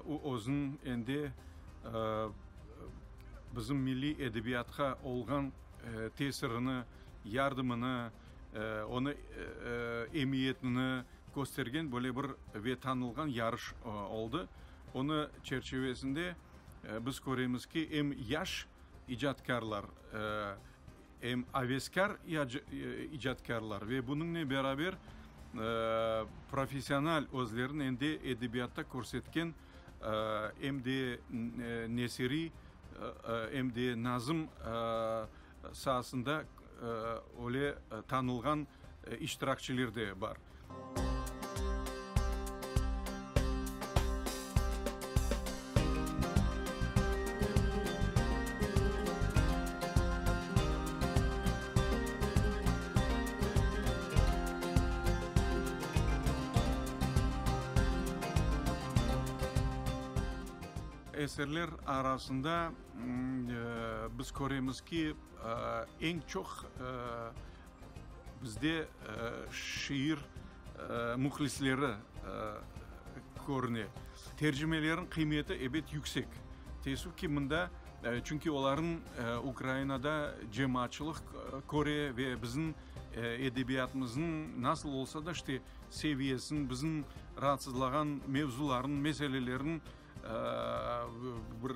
O özüniñ endi bizim milliy edebiyatqa olğan tesirini, yardımını, onı emiyetini köstergen böyle bir ve tanılğan yarış oldı. Onı çerçivesinde biz köremiz ki, em yaş icatkârlar, em aveskâr icatkârlar ve bunıñnen beraber professional özlerini endi edebiyatta körsetken em de nesiriy, em de nazm saasında öyle tanılğan iştirakçiler de bar. Eserler arasında biz köremiz ki, eñ çoq Bizde şiir mühlisleri körüne. Tercimelerniñ qıymeti, ebet, yüksek. Teessüf ki, mında, çünki olarnıñ Ukrainada cemaatçılıq köre ve bizim edebiyatımıznıñ nasıl olsa da, işte, seviyesini, bizim raatsızlağan mevzularnıñ, meselelerniñ bir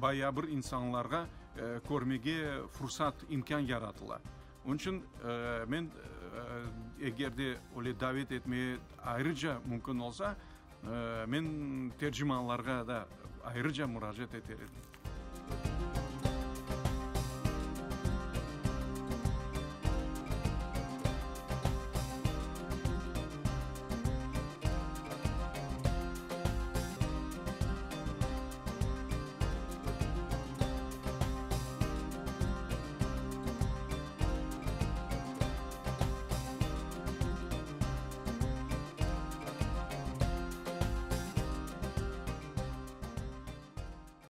bayağı bir insanlarğa körmege fursat, imkân yaratıla. Onıñ içün men eger de öyle davet etmege ayrıca mümkün olsa, men tercimanlarğa da ayrıca muracaat eter edim.